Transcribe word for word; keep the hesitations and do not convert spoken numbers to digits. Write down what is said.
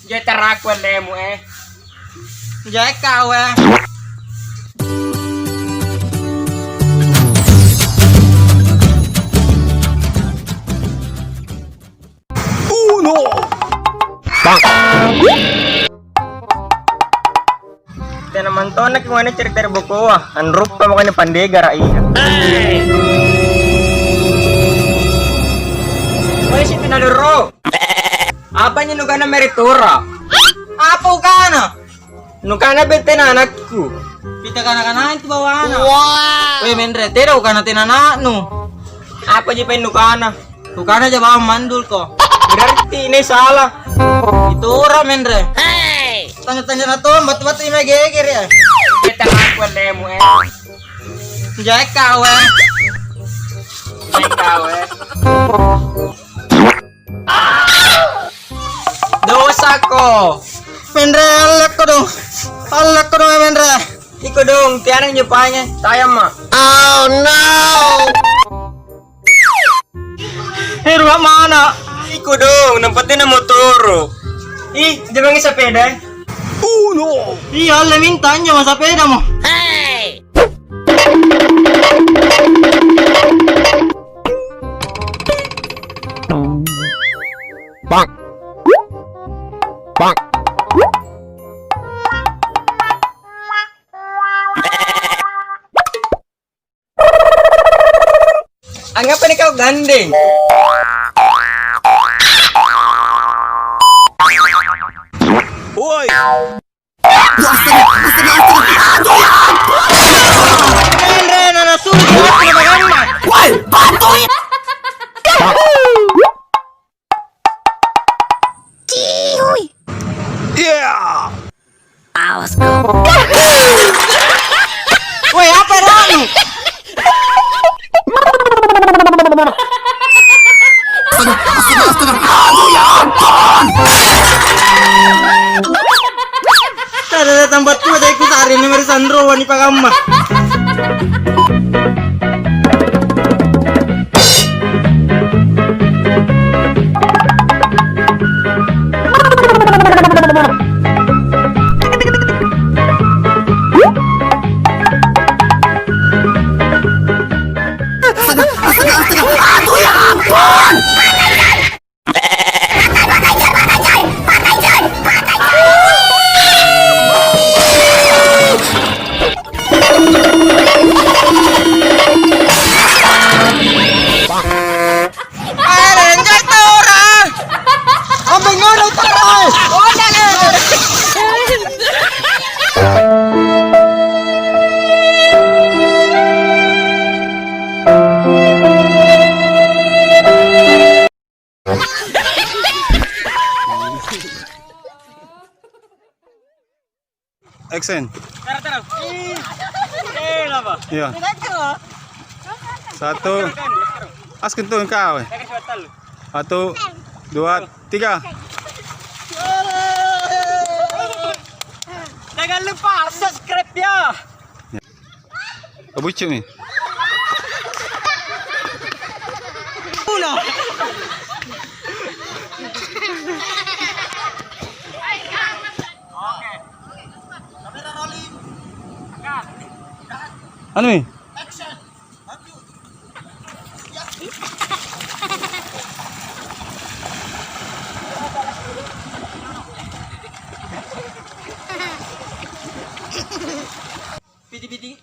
Jai taraku allemu, eh. Jai kau, eh. Uno. Tena mantonna ki ngone cerita ri bokoa, anruppa makanya pandegara iya. Woi, si Pinadoro. Apa nyi nukana mere tora? Apa ukana? Nukana bete na anakku. Pita kana-kana itu bawana. Woi, menre, tena ukana tena anaknu. Apa ji paeng nukana? Kukana aja bawang mandul ko. Berarti ini salah. Itu orang menre. Tanya-tanya na tong, batu-batu ini geger ya. Kita ngaku lemu, eh. Jai kau, eh. Jai kau, eh. Dosa ko. Menre, allek ko dong. Allek ko dong, menre. Iko dong, tianang nyepainge. Tayang ma. Oh no. Eh, rua mana? Iko dong, nampa tena motoro. Ih, jamangi sepeda, eh. Uno. Iya, alle minta anjo ma sepeda mo. Hey. Bang. Bang. Angngapa nikau gandeng? Woi. Astaga, astaga, astaga. Aduh, ya ampun. Ren, ren, anak suruh, kenapa, kenapa, kenapa? Woi, bantuin. Cihui. Yeah. Awas kau. Woi, apa ranu? Astaga, astaga, astaga. Aduh, ya ampun. Tadada tambat tua dai kusare ni mari sanro wani pakamma. Arenjai taora. Ambe ngono taora. Oda le. Action. Tara, tara. Eh, apa? Iya. Satu. Asken tuh engkau, eh. Satu, dua, tiga. Jangan lupa subscribe ya. Kabuccu mi. Uno. Anu mi? Piti-piti.